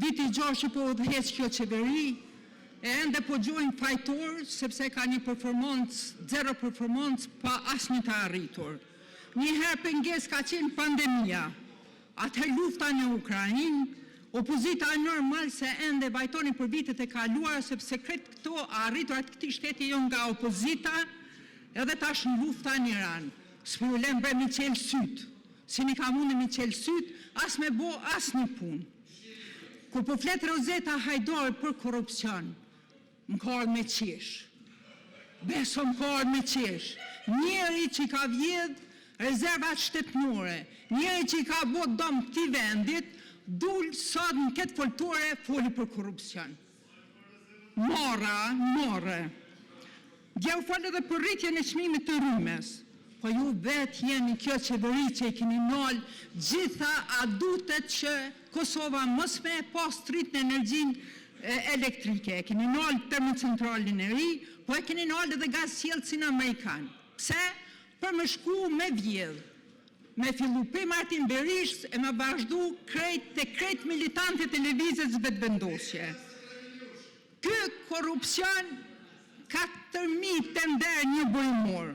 Viti i gjashtë që po udhëheq kjo Qeveri, e ende po gjejnë fajtor sepse ka një performansë, zero performansë, pa asnjë të arritur. Një herë pengesë ka qenë pandemia, atëherë lufta në Ukrainë, opozita normal se ende vajtoni për vitet e kaluara, sepse krejt këto arritura të këtij shteti janë nga opozita, edhe tash lufta në Iran. S'po ju lë bre t'i çelë sytë, s'jeni kah mund t'i çelni sytë, as të bëni asnjë punë. Kur po flet Rozeta Hajdari për korrupsion, më ka ardhur të qesh. Besa, më ka ardhur të qesh. Njeri që i ka vjedhur rezervat shtetërore, njeri që i ka bërë dëm këtij vendi, doli sot në këtë foltore e foli për korrupsion. Marre, a? Marre! Dje u fol edhe për rritjen e çmimit të rrymës. Po ju vetë jeni kjo qeveri që i keni ndalur të gjitha adutet që Kosova të mos e ketë të rritur energjinë elektrike. E keni ndalur termocentralin e ri, po e keni ndalur edhe gazsjellësin amerikan. Pse? Për të shkuar të vjedhë. Të fillohet prej Martin Berishës, e të vazhdohet krejt te krejt militantët e Lëvizjes Vetëvendosje. Ky korrupsion 4 mijë tenderë njëburimor.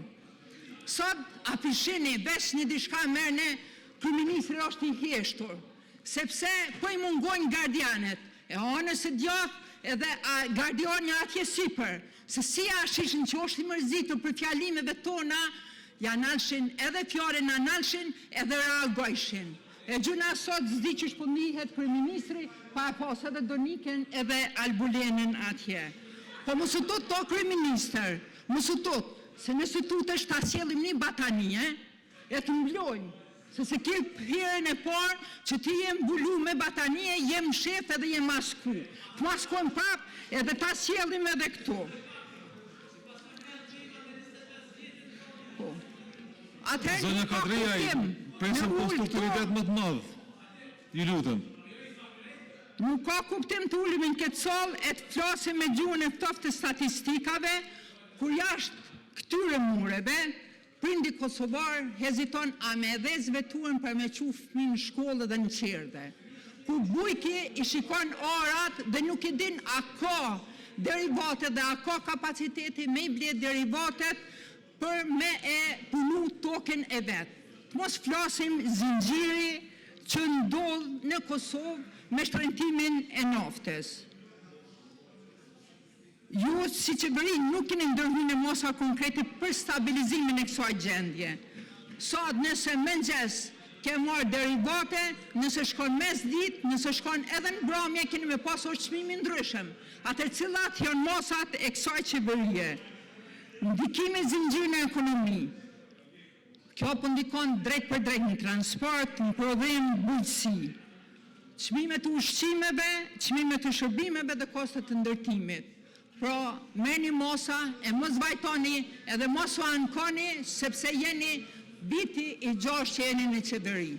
Sot, a po e shihni, veç një diçka merreni, kryeministri është i heshtur, sepse po i mungojnë gardianët e anës së djathtë edhe gardiani atje sipër, se si ja shishin që është i mërzitur për fjalimet tona, ia ndalshin edhe fjalën, e ndalshin edhe reagonin. E gjëna sot s'di qysh po ndihet kryeministri pa e pasur edhe Donikën edhe Albulenën atje. Po mos u tut, o kryeministër, mos u tut, se nëse tutesh ta sjellim një batanije e të mbulojmë, se s'e ke herën e parë që ti je mbuluar me batanije, je mshefur edhe je maskuar. Të maskojmë prapë edhe ta sjellim edhe këtu. Po. Atëherë Zonja nuk ka Kadrijaj, kuptim presim me ul këtu. konstruktivitet më të madh. Ju lutem. Nuk ka kuptim të ulemi në këtë sallë e të flasim me gjuhën e ftohtë të statistikave, kur jashtë këtyre mureve, prindi kosovar heziton a me e ndezë veturën për ta çuar fëmijën në shkollë dhe në çerdhe. Kur bujku i shikon arat dhe nuk e di a ka derivate dhe a ka kapacitete me i ble derivatet për me e punu tokën e vet. Të mos flasim zinxhiri që ndodh në Kosovë me shtrenjtimin e naftës. Ju si qeveri nuk keni ndërhyrë në masa konkrete për stabilizimin e kësaj gjendje. Sot nëse në mëngjes ke marrë derivate, nëse shkon në mesditë, nëse shkon edhe në mbrëmje, keni me pas është çmimi i ndryshëm. Atëherë, cilat janë masat e kësaj qeverie? Ndikimi zinxhir në ekonomi. Kjo po ndikon drejtpërdrejt në transport, në prodhim, në bujqësi. Çmimet e ushqimeve, çmimet e shërbimeve dhe kostot e ndërtimit. Pra, merrni masa e mos vajtoni edhe mos u ankoni, sepse jeni viti i gjashtë që jeni në qeveri.